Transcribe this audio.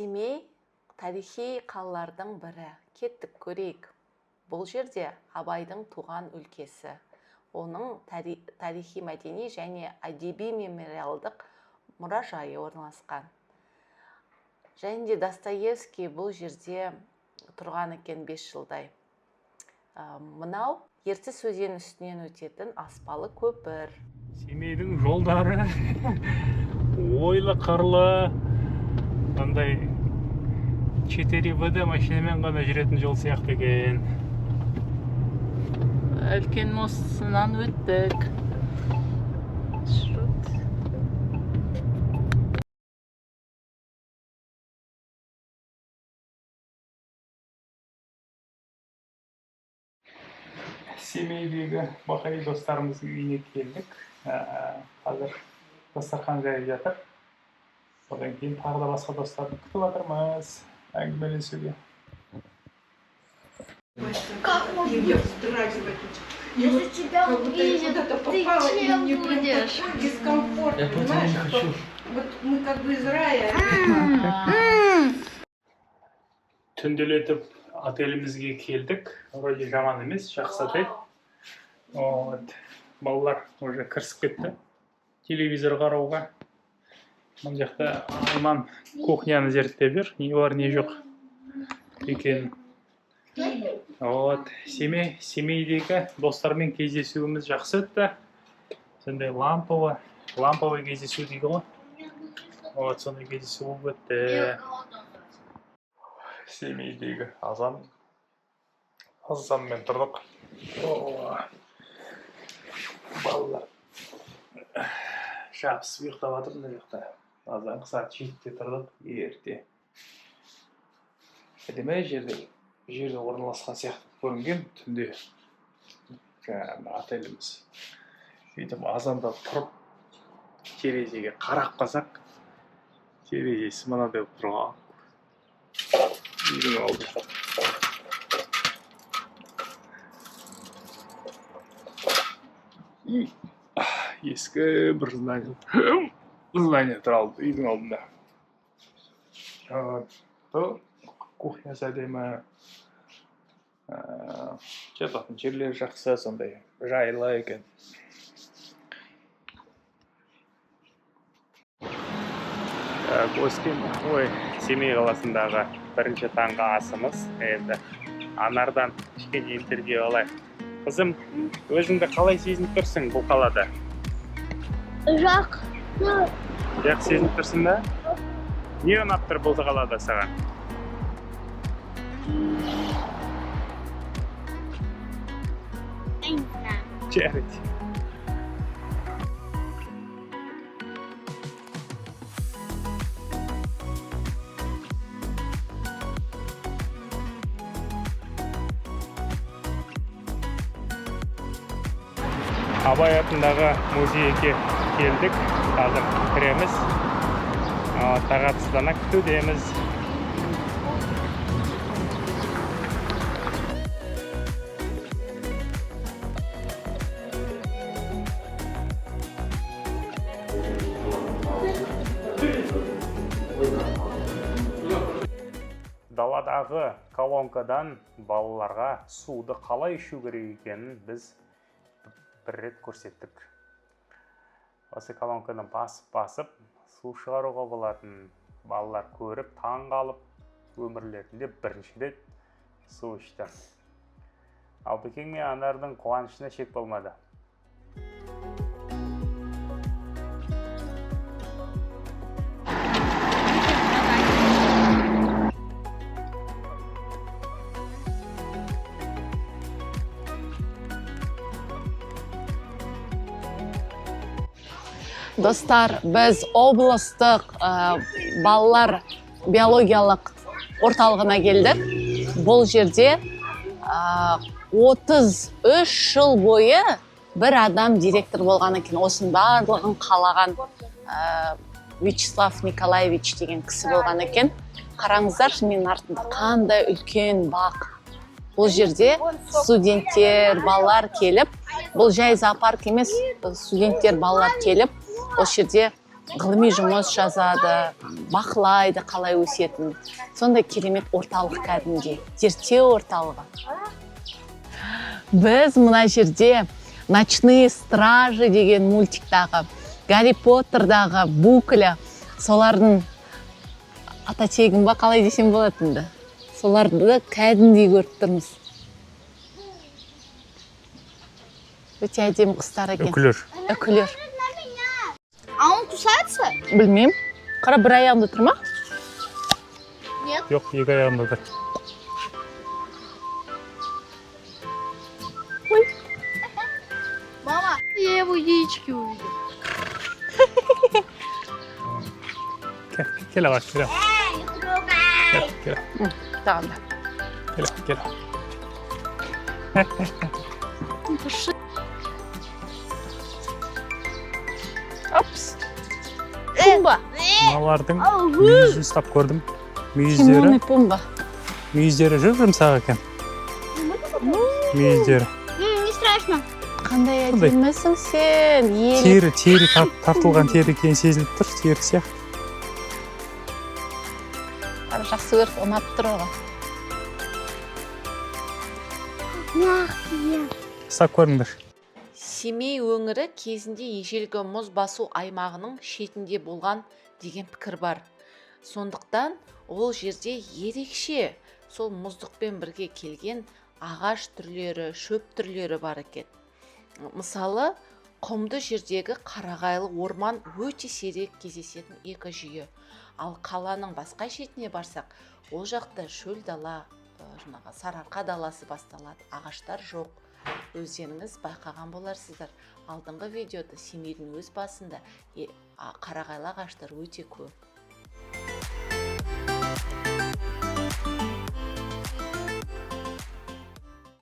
Семей тарихи қалалардың бірі. Кеттік, көрейік. Бұл жерде Абайдың туған өлкесі, оның тарихи, мәдени және әдеби мемориалдық мұражайы орналасқан. Және де Достоевский бұл жерде тұрған екен 5 жылдай. Мынау Ертіс өзені үстінен өтетін аспалы көпір. Семейдің жолдары ойлы қырлы, андай 4 ВД машинамен ғана жүретін жол сияқты екен. Үлкен мостынан өттік. Маршрут. Семейдегі бақай достарымыздың үйіне келдік. Қазір дастархан жайып жатыр. Одан кейін тағы да басқа достарды күтіп жатырмыз әңгімелесуге. Как можно? Я вздрагивать. Если тебя Как будто я увидят, куда-то ты попала, и чем мне прям будешь? такой дискомфорт, Я поэтому понимаешь, не что хочу. вот мы как бы из рая. Түнделетіп отелімізге келдік. Вроде жаман емес, жақсы отель. Вот. Балалар уже кірісіп кетті телевизор қарауға. Мына жақта Айман кухняны зерттеп жүр, не бар, не жоқ екен. Вот, Семейдегі достармен кездесуіміз жақсы өтті. Сондай ламповый кездесу дейді ғой. Вот, сондай кездесу болып өтті. Семейдегі азан. Азанмен тұрдық. О, балалар жабысып ұйықтап жатыр мына жақта. Азанғы сағат 7-де тұрдық, ерте. Әдемі жерде орналасқан сияқты көрінген түнде жаңағы отеліміз. Сөйтіп азанда тұрып терезеге қарап қалсақ, терезесі мынадай болып тұрған. Үйдің алды. Ескі бір здание тұр алды үйдің алдында. Кухнясы әдемі, жататын жерлері жақсы, сондай жайлы екен. Ой, Семей қаласындағы бірінші таңғы асымыз. Енді Анардан кішкене интервью алайық. Қызым, өзіңді қалай сезініп тұрсың бұл қалада? Жақсы. Жақсы сезініп тұрсың ба? Не ұнап тұр бұл қалада саған? Я не знаю. Жарайды. Абай атындағы музейге келдік. Қазір кіреміз. Тағатсыздана күтудеміз. Даладағы колонкадан балаларға суды қалай ішу керек екенін біз бір рет көрсеттік. Осы колонканы басып-басып су шығаруға болатын. Балалар көріп, таң қалып, өмірлерінде бірінші рет су ішті. Ал Бекең мен Анардың қуанышына шек болмады. Достар, біз облыстық балалар биологиялық орталығына келдік. Бұл жерде 33 жыл бойы бір адам директор болған екен. Осының барлығын қалаған Вячеслав Николаевич деген кісі болған екен. Қараңыздаршы, менің артымда қандай үлкен бақ. Бұл жерде студенттер, балалар келіп, бұл жай зоопарк емес, студенттер, балалар келіп, осы жерде Ғылыми жұмыс жазады, бақылайды қалай өсетінін. Сондай керемет орталық, кәдімгідей зерттеу орталығы. Біз мына жерде «Ночные стражи» деген мультиктағы, Гарри Поттердағы Букля, солардың ата тегін ба, қалай десем болады енді, соларды кәдімгідей көріп тұрмыз. Өте әдемі құстар екен. Үкілер. Үкілер. А он кусается? Білмеймін, қара, бір аяғында тұр ма? Нет. Жоқ, екі аяғында тұр. Ой. Мама, я его яички увидел. Кел, келе ғой, келе. Эй, не трогай! Кел, кел. Тағы да. Кел, кел. Пошли. Опс, Пумба. Мыналардың мүйізін ұстап көрдім. Тимон Мүйіздері, и Пумба. мүйіздері жұп жұмсақ екен. Мүйіздері. Не страшно. Қандай Қандай? әдемісің сен, елік. Тері тартылған тері екені сезіліп тұр, тері сияқты. Қара, жақсы көріп, ұнап тұр оған. Мягкие. Ұстап көріңдер. Семей өңірі кезінде ежелгі мұз басу аймағының шетінде болған деген пікір бар. Сондықтан ол жерде ерекше сол мұздықпен бірге келген ағаш түрлері, шөп түрлері бар екен. Мысалы, құмды жердегі қарағайлы орман өте сирек кездесетін экожүйе. Ал қаланың басқа шетіне барсақ, ол жақта шөл дала, жаңағы Сарыарқа даласы басталады, ағаштар жоқ. Өздеріңіз байқаған боларсыздар, алдыңғы видеода Семейдің өз басында қарағайлы ағаштар өте көп.